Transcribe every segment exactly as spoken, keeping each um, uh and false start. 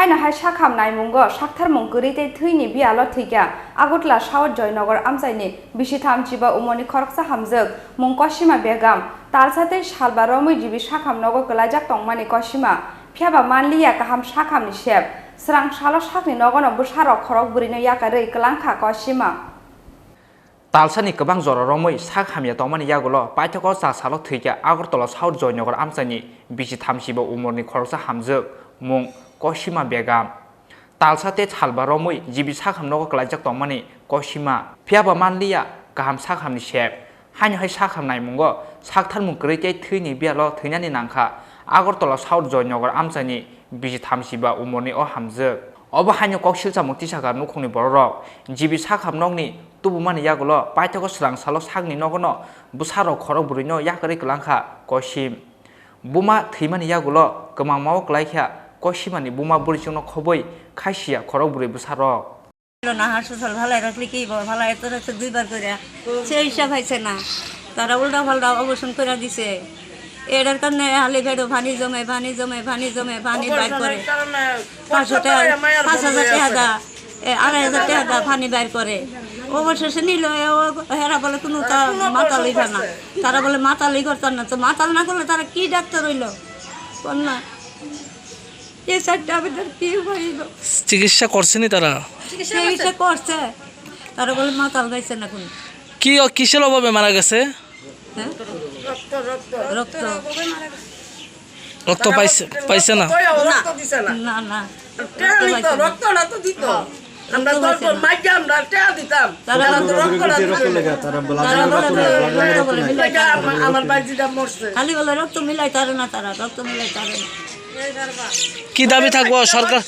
Haino hai sakham naimungo saktharmung kwrwi tei thwini biyalo thwikha Agartala South Joynagar amchaini bisi thamchiba umorni khoroksa hamjwk mung Kosima Begum. Talsa tei salba romwi G B sakham nogo kwlaijak tongmani Kosima, phiyaba manliya kaham sakhamni sep. Swrang salo sakni nogono bwsarok khorok bwrwino yakarwi kwlangkha Kosima. Talsani kwbang jora romwi sak hamya tongmani yagulo paithago chasalo thwikha Agartala South Joynagar amchaini bisi thamsiba umorni khoroksa hamjwk mung Kosima Begum. Talsa tei salba romwi G B sakham nogo kwlaijak tongmani Kosima, phiyaba manliya kaham sakhamni sep. Haino hai sakham naimungo saktharmung kwrwi tei thwini biyalo thwinani nangkha Agartala South Joynagar amchaini bisi thamsiba umorni o hamjwk. Obo haino kok silsamung tisakha nukhungni bororok G B sakham nokni tubumani yagulo paithago swrang salo sakni nogono bwsarok khorok bwrwino yakarwi kwlangkha Kosim. Buma thwimani yagulo kwmangmao kwlaikha Kosimani buma bwrwichwngno khobwi khaisiya khorok bwrwi bwsarok. না হাসপাতাল ভালাই রাখলে কি বা ভালাই তো রাখতে দুইবার করে সেই হিসাব হয়েছে না। তারা উল্টা পাল্টা অবসর করে দিছে। এটার কারণে হালি ফেরো পানি জমে, পানি জমে, পানি জমে, পানি বার করে। পাঁচশো টাকা, পাঁচ হাজার টাকা দা, এ, আড়াই হাজার টাকা দা পানি বার করে। অবশেষে নিল, এ, ও, হেরা বলে কোনো তা মাতালই না। তারা বলে মাতালই করতাম না। তো মাতাল না করলে তারা কি ডাক্তার হইলো? বল না। এই চারটা আবেদন কি হইল? চিকিৎসা করছেনি তারা? চিকিৎসা করছে। তারা বলে মাতাল পাইছে না কোনো। কি, কিসের অভাবে মারা গেছে? হ্যাঁ? রক্ত। রক্ত পাইছে, পাইছে না? না, না। রক্ত দিছে না। না, না। রক্ত পাইছে না। রক্তটা তো দিত। আমরা দশ জন মাইকে আমরা টেকা দিতাম। তারা তারা তো রক্ত না দিছে। তারা বলে রক্ত বলে মিলাই এটা আমার, আমার ভাই যেটা মরছে। খালি বলে রক্ত মিলাই তারে না তারা, রক্ত মিলাই তারে না। কি দাবি থাকবো সরকার,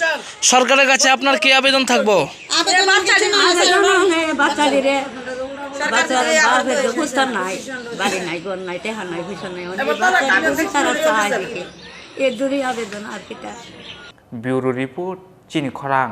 সরকারের কাছে আপনার কি আবেদন থাকবো? আবেদন আর কিছু না, আবেদন নেই, বাচ্চা দিলে, বাচ্চা, বাপের তো বুঝতাম নাই, বাড়ি নাই, ঘর নাই, টেকা নাই, পয়সা নাই, অনেক বাচ্চা দিলে তারা চায়। এর দূরই আবেদন আর কিটা। Bureau report, Chini Khorang.